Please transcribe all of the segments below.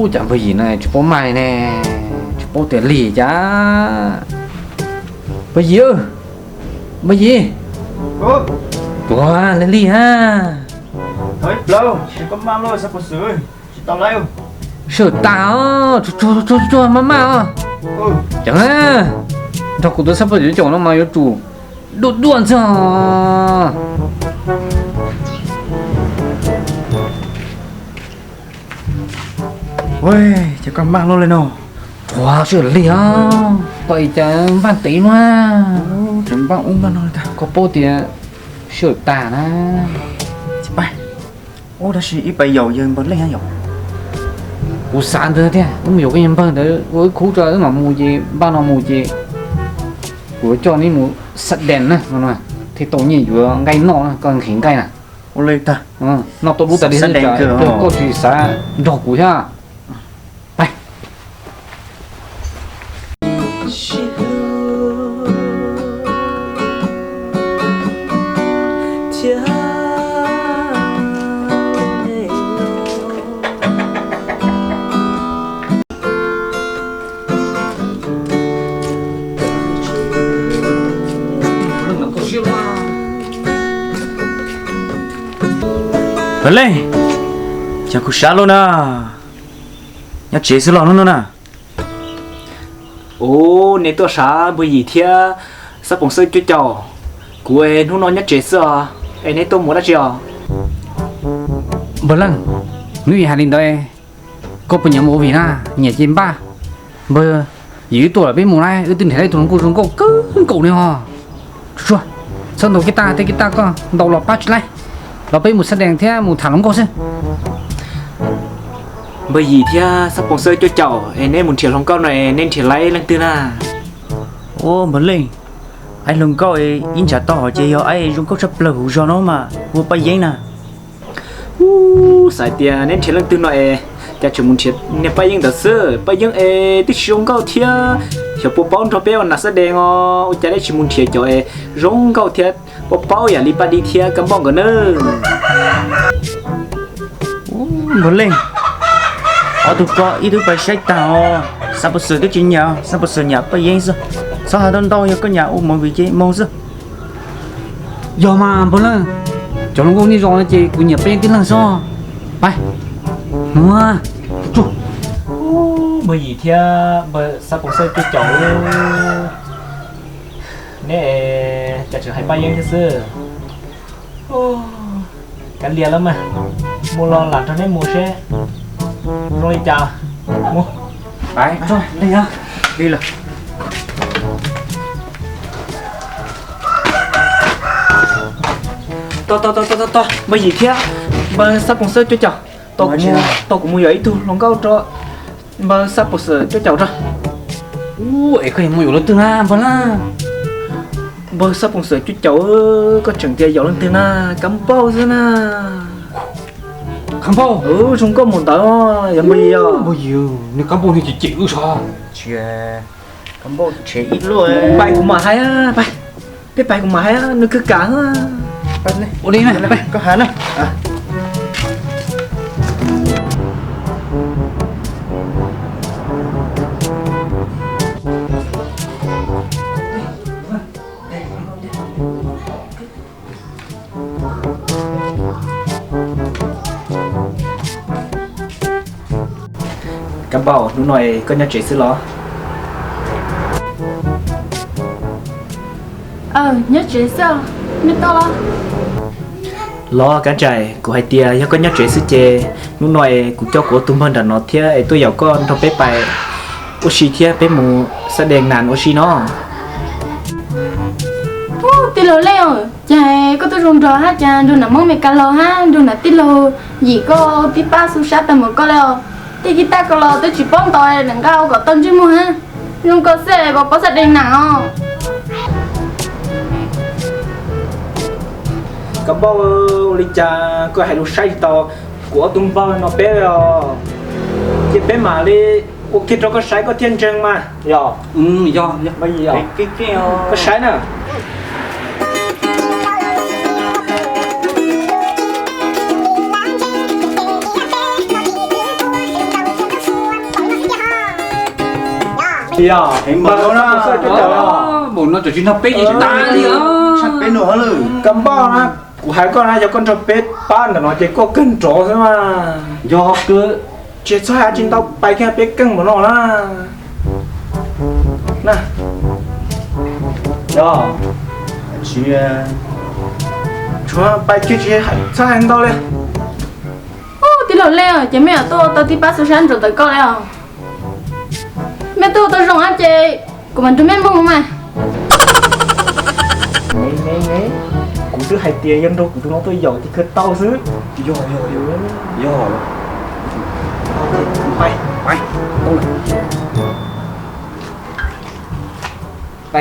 Ub, cas npawg Yim no tsis paub maj ne, tsis paub tias lig cas. Npawg Yim, npawg Yim, tuag li lig ha. Sawm tas os, tsuag tsuag maj maj os. Ceev, nrog kuv tus xab pos cuav caum no mas yuav tsum dua dua ntxiag. Ces koj npaj luaj li no. Ua, sawv lig os, koj ib cas npaj tev luaj. Koj paub tias sawv tas na. Tab sis ib pas yaum yawg npawg Leej yom. Kuv xav ntawd thiab, wb mus yaum koj niag npawg ntawd ua wb khub tso wb mam mus ces npaj no mus ces kuv yuav coj neb mus xab dees na, thiaj tau nyiaj yuav nqaij noj na, koj nqhis nqaij na. Ua li tag. Noj tau dub tas li xwb, koj tsis xav nrog kuv thiab. Npawg Leej, cas kuv sab luaj na, nyob tsev xwb los hnub no na? Ub, neb tuaj sav npawg Yim thiab xab poom xwb cuaj caum, kuv es hnub no nyob tsev xwb os, es neb tuaj mus dab tsi os? Npawg Leej, hnub yim hais li ntawd, koj puas nyiam mus ua vim na? Nyiam ces npaj, npawg Yim wb tuaj lawm peb mus na, wb twb nrhiav tau ib tug hluas nkauj zoo nkauj kawg nkaus li os. Tsuag, txhob ntaus kib taj, tej kib taj koj ntaus los pab tsis laib, los peb mus xab dees thiab mus tham hluas nkauj xwb. Npawg Yim thiab xab poom xwb cuaj caum es neb mus nrhiav hluas nkauj no es neb nrhiav laib leej twg na? Ub, npawg Leej, aib hluas nkauj ib ntshav tau hov ces yog aib zoo nkauj tshaj plaws hauv zos no mas hu ua Paj Yeeb na. Ub, xav tias neb nrhiav leej twg no es cas tseem mus nrhiav niag Paj Yeeb ntawd xwb. Paj Yeeb es twb tsis zoo nkauj thiab, xyov puas paub nrog peb ua nam xab dees os, ua cas neb tsis mus nrhiav cov es zoo nkauj thiab puas paub yam li Paj Dib thiab Kab Npauj nkawd nawb. Npawg Leej, ob tug ko ib tug pais saib tag os, xab poom xwm twb tsis nyiam, xab poom xwm nyiam Paj Yeeb xwb. Txhob hais ntau ntau, yog koj nyiam ua movie ces mus xwb. Yog mas npawg Leej, cov hluas nkauj nyob zos no ces kuv nyiam Paj Yeeb tib leeg xwb. Pais, mus. Npawg Yim thiab npawg xab poom xwb cuaj caum, neb cas tseem hais Paj Yeeb thiab xwb. Kav liam lawm mas, mus los lam nrog neb mus seb zoo li cas. Mus. Tos, tos, tos, npawg Yim thiab npawg xab poom xwb cuaj caum, tos kuv mus yog ib tug hluas nkauj rau npawg xab poom xwm cuaj caum rau. Ub, es koj yuav mus yuav leej twg na npawg na? Npawg xab poom xwm cuaj caum, koj tseem tias yuav leej twg na? Kab Npauj xwb na. Kab Npauj? Zoo nkauj mus ntawd, yog npawg Yim os? Npawg Yim, nws Kab Npauj nws cem cem wb sav. Pais kuv mam hais, pais, peb pais kuv mam hais, nws kawg kam. Ua li na, koj hais na. Kab Npauj, hnub no koj nyob tsev xwb los? Nyob tsev xwb, neb tuaj los? Los Kab Nraim, kuv hais tias yog koj nyob tsev xwb ces hnub no es kuv coj kuv ob tug npawg nram no thiab es tuaj yaum koj nrog peb pais ua si thiab peb mus xab dees nas ua si no. Ub, tij laug Leej, cas koj tuaj zoo nraug hab, cas nraug nam Hmoob Mes Kas los hab nraug nam tij laug Yim koj tib pab xu sab tag npaum koj li os. Tej kib taj ko los twb tsis paub ntaus, nqa ua kom tau ntsej muag hab. Zoo koj xwb puas paub xab dees nas os? Kab Npauj, ua li cas koj hais lus saib tsis taus kuv ob tug npawg no peb os? Ces peb mam li ua kiag rau koj saib koj thiaj ntseeg mas yog. Koj saib na. Yog, npaum no tsis nrog peb ces tsis tas li os. Kab Npauj na, kuv hais koj na, yog koj nrog peb pab ntawm no ces koj kawg nrov xwb mas. Yog, tsis txhob hais tsis ntau, pais kiag peb keej npaum no na. Yog, tsis, tsuav pais kiag tsis txhob hais ntau li. Tij laug Leej, ces mej yuav tuaj tau tib pab xwb sab ntsuas ntawm koj li os. Mej tuaj tau zoo ces kuv mam nrog mej mus mas. Kuv twb hais tias yog nrog kuv tus no tuaj yaum ces kawg tau xwb. Yog, yog, yog. Pais, pais,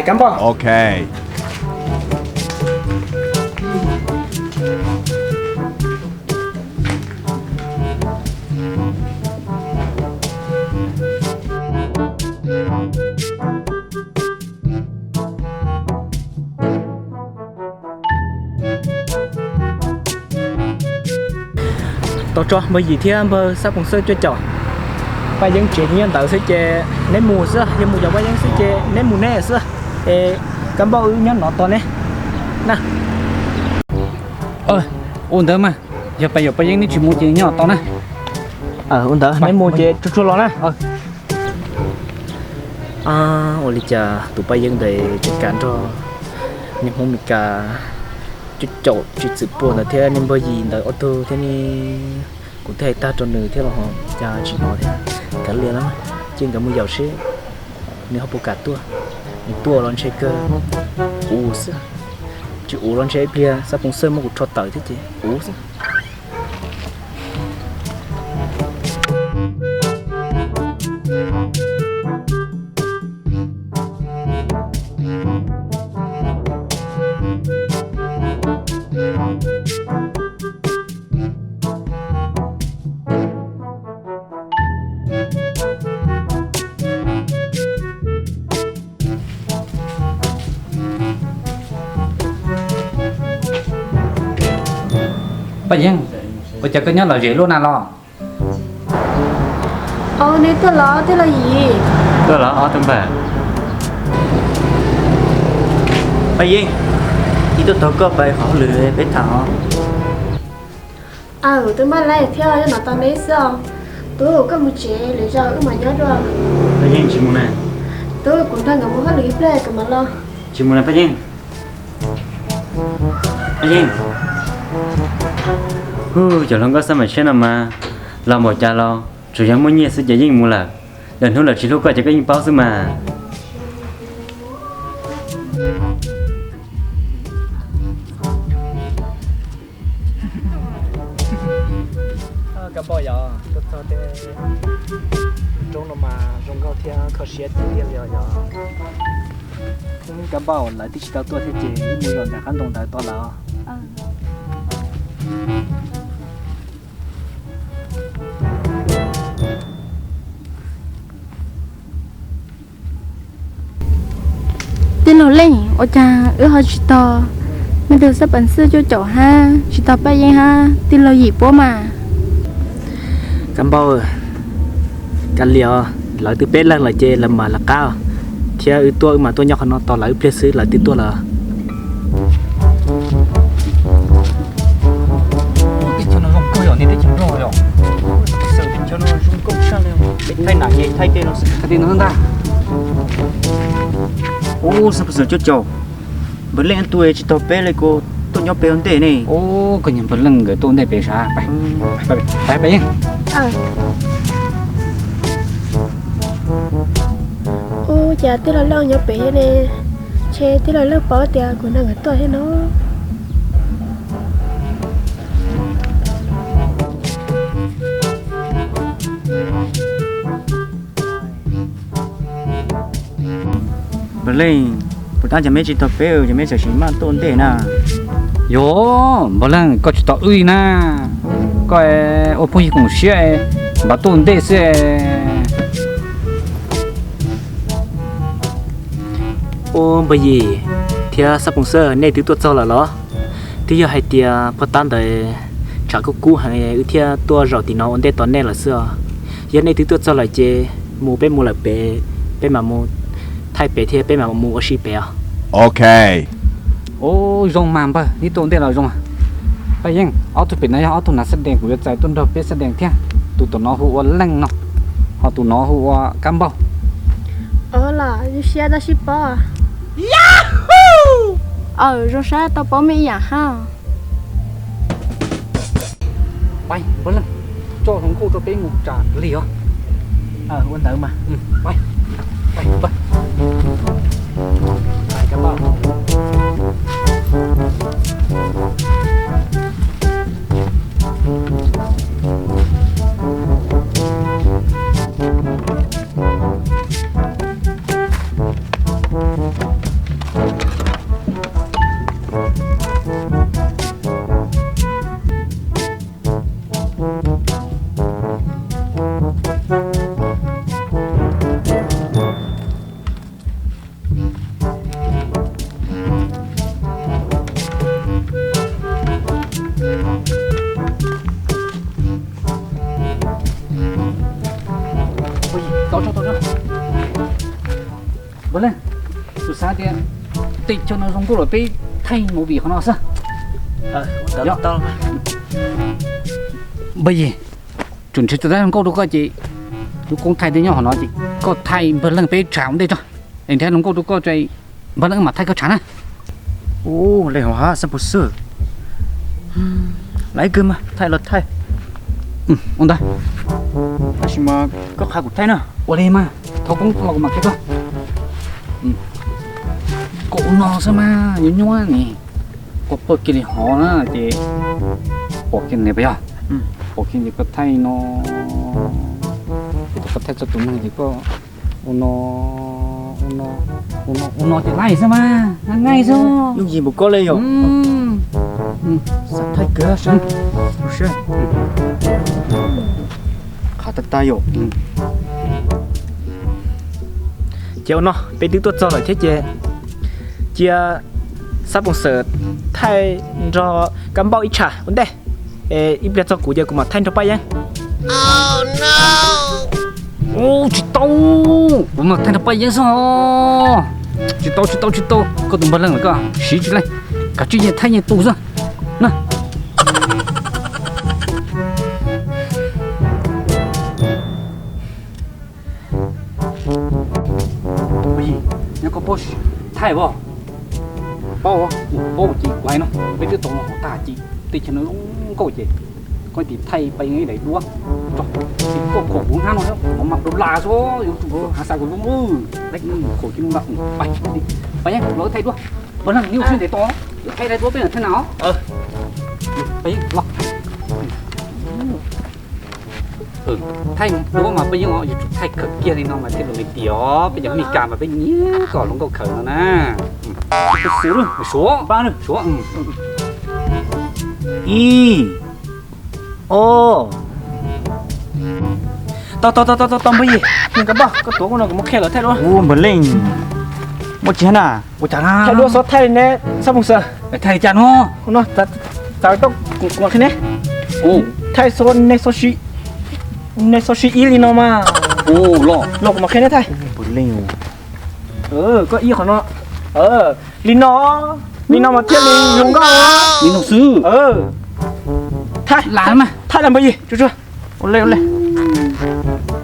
Kab Npauj. Ok. Tau tso npawg Yim thiab npawg Xab Poom Xawj cuaj caum. Paj Yeeb tsev nyob ntawd xwb ces neb mus xwb, yog mus yaum Paj Yeeb xwb ces neb mus neb xwb. Es Kab Npauj wb nyob no tos neb na. Ua ntawd mas, yog pais yaum Paj Yeeb neb tsis mus ces nyob tos na. Ua ntawd neb mus ces tsuag tsuag los na. Ua li cas tus Paj Yeeb ntawd tseem kam nrog niag Hmoob Mes Kas cuaj caum tsis txwm pua ntawd thiab niag npawg Yim ntawd ob tug thiab ne? Kuv twb hais tag rau nws thiab los ho cas tsis hnov thiab. Kav liam los, cia nkawd mus yaum seb nws ho puas kam tuaj. Nws tuaj los ntshe kawg ua xwb, tsis ua los ntshe ib pliag Xab Poom Xawj muab kuv rho tawm thiab ces ua xwb. Paj Yeeb, ua cas koj nyob lom zem luaj na los? Neb tuaj los tij laug Yim? Tuaj los ob tug npawg. Paj Yeeb, ib tuaj taug koj pais qhov hauj lwm peb tham os. Aw, twb npaj lawm thiab, nyob no tos neb xwb os. Tub, koj mus tsev, lwm zaus wb mam nyob dua. Paj Yeeb, tsis mus na. Tub, kuv nrog nkawd mus hauj lwm ib pliag kuv mam los. Tsis mus na Paj Yeeb. Paj Yeeb. Hu, cov hluas nkauj xab maim tshiab no mas los npaum cas los tsuas yog muaj nyiaj xwb ces yeej mus lawm. Lwm hnub lawv tsis hlub koj ces koj yeej paub xwb mas. Kab Npauj, yog tuaj txog tej roob no mas zoo nkauj thiab kho siab tiag tiag li os yog. Kab Npauj, lawv twb tsis tau tuaj thiab ces wb mus zaum ntawm qab ntoo ntawd tos lawv. Tij laug Leej, ua cas wb ho tsis tau nej tus Xab Poom Xawj cuaj caum hab tsis tau Paj Yeeb hab tij laug Yim puab mas? Kab Npauj, kav liam, lawv twb peb leeg lawm ces lawv mam lawv qab, thiab wb tuaj wb mam tuaj nyob qhov no tos lawv ib pliag xwb lawv twb tuaj lawm. Teb chaws no zoo nkauj yom, niag teb chaws nrog yom. Teb chaws no zoo nkauj tshaj li, peb thaij nam ces thaij tej no xwb, thaij tej no xwb ntag. Ub, Xab Poom Xawj cuaj caum, npawg Leej tuaj tsis tau peb li, kuv tuaj nyob peb ua ntej ne. Ub, koj niag npawg Leej nkawd tuaj ua ntej pem sav. Peb, peb yeej. Ub, cas tij laug Leej nyob pem thiab ne? Ntshe tij laug Leej paub tias kuv nrog nkawd tuaj thiab no. Npawg Leej, puas tab cov meb tsis tau peb, cov meb txawm sim maj tuaj ua ntej na? Yog, npawg Leej, koj tsis tau wb li na. Koj ua phooj ywg koom siab, npaj tuaj ua ntej xwb. Ua npawg Yim thiab Xab Poom Xawj, nej twb tuaj txog lawm los? Twb yog hais tias poj tab ntawd tshav kub kub heev wb thiaj tuaj zaum tim no ua ntej tos nej lawm xwb os. Yog nej twb tuaj txog lawm ces mus peb mus lawm pem, peb mam mus thaij pem thiab peb mam mus ua si pem os. Ok. Ua zoo mas npawg, ib tug ntej los zoo. Paj Yeeb, ob tug pem no yog ob tug nav xab dees kuv yuav txais tuaj nrog peb xab dees thiab. Tus tom no hu ua Leej no, ho tus no hu ua Kab Npauj. Los zoo siab tab sis pob. Aw, zoo sab tau paub me ib yam hab. Pab Leej, coj hluas nkauj rau peb mus tsam lig os. Ua ntawd mas. Pab Leej, kuv xav tias tej chaw no zoo nkauj lawm peb thaij movie qhov no xwb. Npawg Yis, tseem nrhiav tau dab zoo nkauj rau koj ces lub koob thaij twb nyob qhov no ces koj thaij Npawg Leej peb tshav ua ntej tso, es nrhiav hluas nkauj rau koj, Npawg Leej mam thaij koj tshav na. Ua li hauv hab xab pus xwb. Laiv kawg mas thaij los thaij. Ua ntawd. Tab sis mas koj qha kuv thaij na. Ua li mas, thov koob los kuv mam qhia koj. Koj ua no xwb mas yuav nyuaj ne. Koj pawj kiag li hov na ces pom kiag ne puas yog? Pom kiag ces koj thaij no, koj thaij txog tus neeg ces koj ua no, ua no, ua no ces laij xwb mas, laij xwb. Yooj yim npaum koj li yom. Xav thaij kawg sab. Qha tag tag yom. Ces ua no peb twb tuaj txog lawm thiab ces cia xab pus xawm thaij nrog Kab Npauj ib tsham ua ntej, es ib pliag txog kuv ces kuv mam thaij nrog Paj Yeeb. Ub, tsis tau, kuv mam thaij nrog Paj Yeeb xwb os. Tsis tau, tsis tau, tsis tau, koj tus Npawg Leej lawm koj siv tsis leej, kav tsij yeej thaij yeej tu xwb na. Nyob koj paub thaij os. Paub, paub ces kuv hais no, peb twb tau los hauv tag ces tej chaw no zoo nkauj ces koj tis thaij Paj Yeeb ib daim duab tso, ces koj khuam kuv hnab no, kuv mas dau las xwb, yuav tsum hav xav kuv zoo, khuam kiag no, Paj Yeeb los thaij duab, Npawg Leej nej ua siab ntev tos, thaij daim duab peb mam thaij na os. Paj Yeeb los. Thaij duab mas peb yeej yuav tsum thaij khawm kiag li no mas thiaj li tiav os, peb cov Meskas mas peb nyiam kom hluas nkauj khawm no na. Suav, Suav. Ib, ob. Tau tau tau tau tau, Npawg Yis, Kab Npauj, koj tuav kuv no kuv mus qhia lawv thaij duab. Ua Npawg Leej, muaj tsis hab na. Ua cas na? Thaij duab xob thaij ne, xab pus xawm. Thaij cas no? Txav tau kuv qhia ne. Thaij xob ne, ne xob sib ib li no mas. Los kuv mam qhia neb thaij. Koj ib qhov no. Li no, li no mas thiaj li zoo nkauj. Li no xwb. Thaij, thaij los Npawg Yis, tsuag tsuag. Ua li, ua li.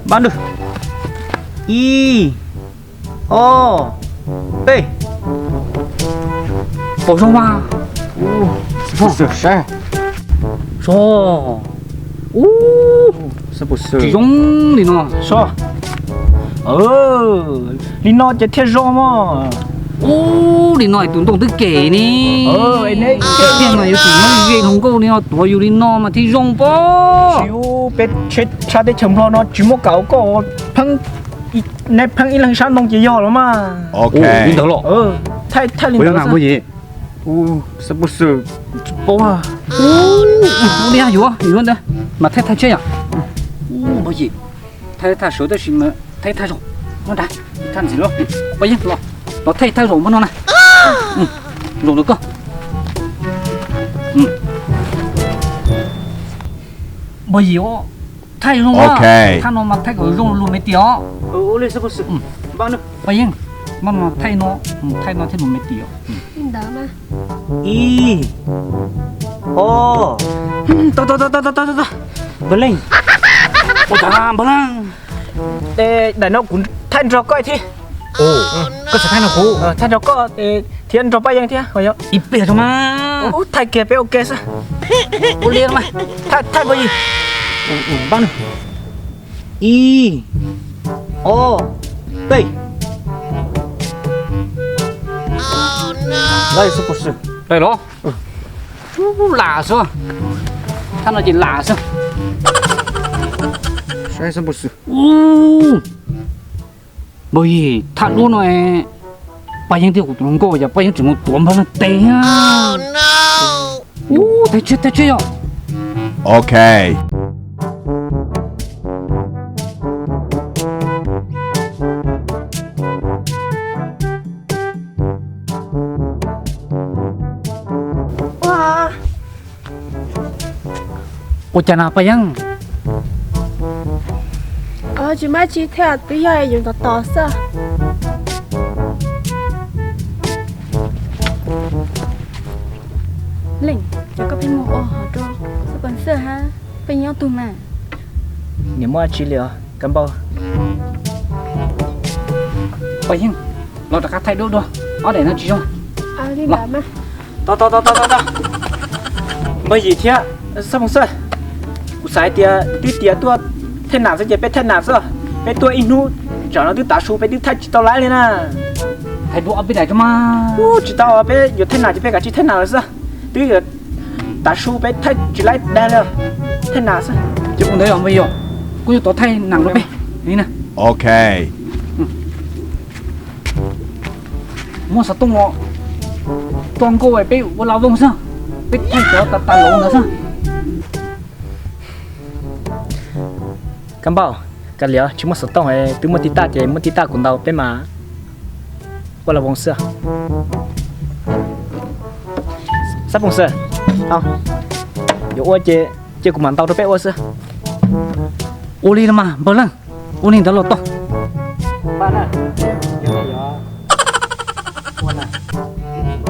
Npaj ntws. Ib, ob, peb. Pom zoo mas. Zoo. Ub, tsis zoo li no. Li no ces thiaj zoo mas. Ub, li no tus ntoo twb kem ne. Tiag mas yuav tsum muab ze hluas nkauj li no tuav yus li no mas thiaj zoo pob. Tsis ub, peb tshab teb chaws Nplog no tsis muab kam koj pheeb, neb pheeb ib leeg sab ntoo ces yog los mas. Li ntawd los. Thaij, thaij li ntawd. Xab pus xwm, tsis paub. Ua li yuav, yuav ntawd mas thaij thaij tshiab yom. Npawg Yis, thaij thaij sawv tab sis mas thaij thaij zaum no nrad, thaij ntxiv los, Paj Yeeb los, los thaij thaij zaum npaj no na. Zaum ntawd koj. Npawg Yis, thaij zoo, thaj no mas thaij kom zoo lug me tias os. Paj Yeej, maj mam thaij no, thaij no thiaj mus me tim os. Ib, ob, tau tau tau tau tau, Npawg Leej. Ua cas Npawg Leej? Daim no kuv thaij nrog koj thiab. Koj tsis thaij nrog kuv, thaij nrog koj thiab nrog Paj Yeej thiab. Ib pliag tso mas. Thaij kiag peb ua ke xwb. Ua li mas. Thaij, thaij Npawg Yim. Ib, ob, peb. Laib xwb puas xwm? Laib los? Lam xwb. Thaj no ces lam xwb. Saib xwb puas xwm. Npawg Yim, thaj duab no Paj Yeej thiab kuv tus hluas nkauj, yog Paj Yeej tseem mus tuav Npawg Leej tes. Ub, thaij tshiab, thaij tshiab yog. Ok. Ua cas na Paj Yeej? Tsis muaj tsi thiab, twb yog yus tos tos xwb. Leej, cov koj pheej mus ua hauj lwm rau xab pos xwb hab, pheej nyob tug mas. Nim muaj tsi li os Kab Npauj. Paj Yeej, los rov qab thaij duab dua, ob daim no tsis zoo. Tau tau tau tau tau. Npawg Yim thiab Xab Phoom Xab, kuv xav hais tias twb tias tuaj thaij nam xwb ces peb thaij nam xwb. Peb tuaj ib hnub tsam no twb tav su peb twb thaij tsis tau laib li na. Thaij duab ob peb daim tso mas. Tsis tau, peb yuav thaij nam ces peb kav tsij thaij nam lawm xwb. Twb yuav tav su peb thaij tsis laib dag li. Thaij nam xwb. Ces ua ntawd os npawg Yim, kuv yuav tau thaij nam rau peb li na. Ok. Muab xov tooj los tso nkauj peb ua la voog xwb, peb thaij cov tas tas los ntawd xwb. Kab Npauj, kav liam, tsis muaj xov tooj, twb muaj tij taj ces muaj tij taj kuv ntaus peb mas ua la voog xwb. Xab Phoom Xab, yuav ua ces cia kuv mam ntaus rau peb ua xwb. Ua li no mas npawg Leej, ua li ntawd los tau.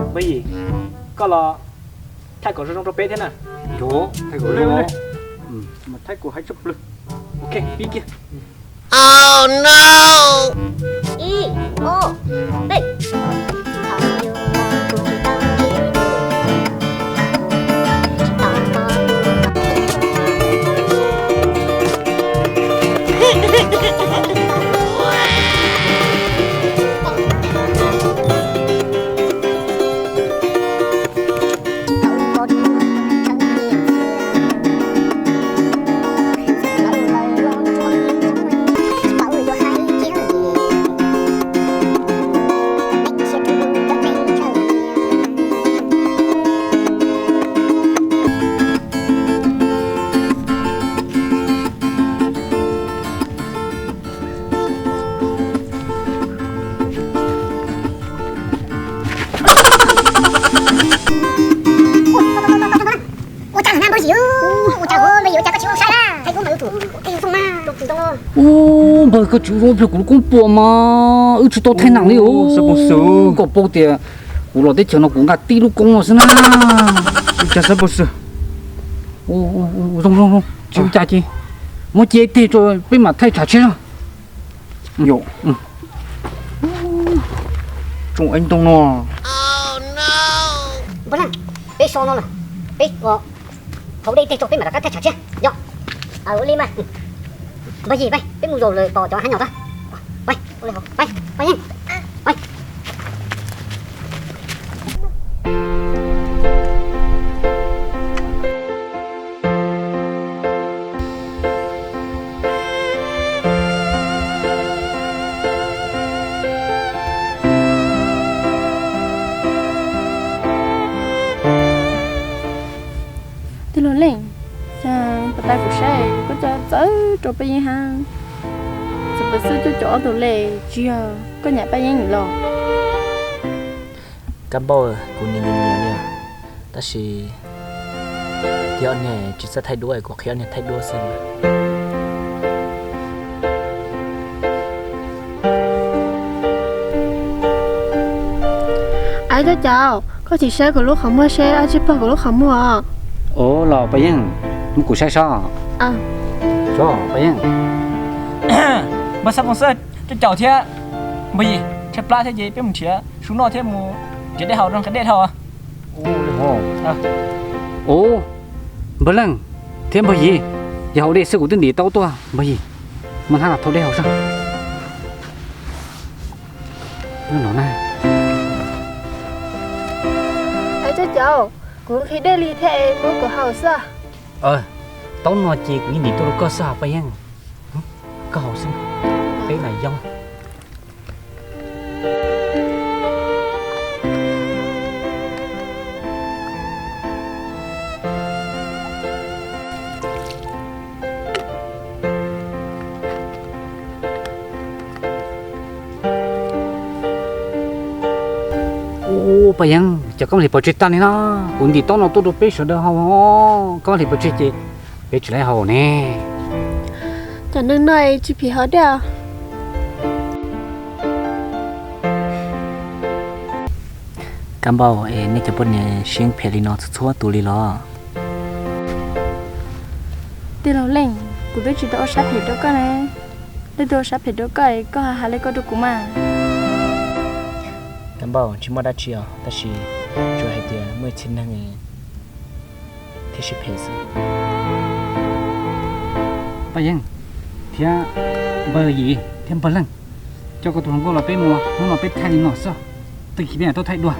Npawg Yim, koj los thaij kom zoo zoo rau peb thiab na. Thaij kom zoo, mas thaij kuv hais tshaj plaws. Ok, pib kiag. Ua cas na npawg Yim, ua cas npawg Yim, ua cas koj tsis ua sai na? Ub, npawg, koj tsis ua zoo pliag kuv lub koob puas mas wb tsis tau thaij nam li os. Koj paub tias kuv los teb chaws no kuv nqa tib lub koob no xwb na. Ua cas xab pos xwb. Zoo zoo zoo, tsis ua cas ces muab cia ib teg tso peb mam thaij tshav tshiab. Tsoom ev ntoo no. Npawg Leej, peb so no lawm, peb hauv dej teg tso peb mam rov qab thaij tshav tshiab yom. Ua li mas. Npawg Yim, peb mus zaum lawm tom cov hav nyom tod. Tij laug Leej, cas puas tas kuv saib koj coj txawv rau Paj Yeeb hab, txawm pab xwb coj cov ob tug le, tsis yog koj nyiam Paj Yeeb los? Kab Npauj, kuv nyiam nyiam nyiam li, tab sis tig ob niag tsis txawj thaij duab, kuv qhia ob niag thaij duab xwb. Cov caum, koj tsis saib kuv lub qhov muag seb dab tsi pog kuv lub qhov muag os? Ua los Paj Yeej, muab kuv saib sob. Paj Yeej, npawg Xab Foom xwb, cov caum thiab npawg Yim tshaib plab thiab ces peb mus nrhiav su noj thiab mus nrhiav dej haus rau nqi dej dhau. Ua, npawg Leej thiab npawg Yim, yog haus dej xwb kuv twb ntim tau tuaj npawg Yim, muab hnab los thau dej haus soj. Cov caum, kuv nqhis dej li thiab es muab kuv haus xwb. Taub no ces kuv yeej ntim tuaj rau koj xwb Paj Yeej, koj haus xwb, peb mam yoo. Ua, Paj Yeej, cov kab hlis pov tseg tag li no, kuv ntim taub no tuaj rau peb sawv daws haus, kab hlis pov tseg ces peb tsis laib haus ne. Cov neeg no tsis phim haus dej os. Kab Npauj, es nej cov poj niam siab phem li no txhua txhua tus li los? Tij laug Leej, kuv twb tsis tau ua sab phem rau koj ne. Leej twg ua sab phem rau koj es koj hais li koj rau kuv mas? Kab Npauj, tsis muaj dab tsi os, tab sis tsuas hais tias muaj ib txhia neeg thiab sib phem xwb. Paj Yeej thiab npawg Yim thiab npawg Leej, coj koj tus hluas nkauj los peb mus, hnub no peb thaij li no xwb, tag kis peb mam tuaj thaij dua.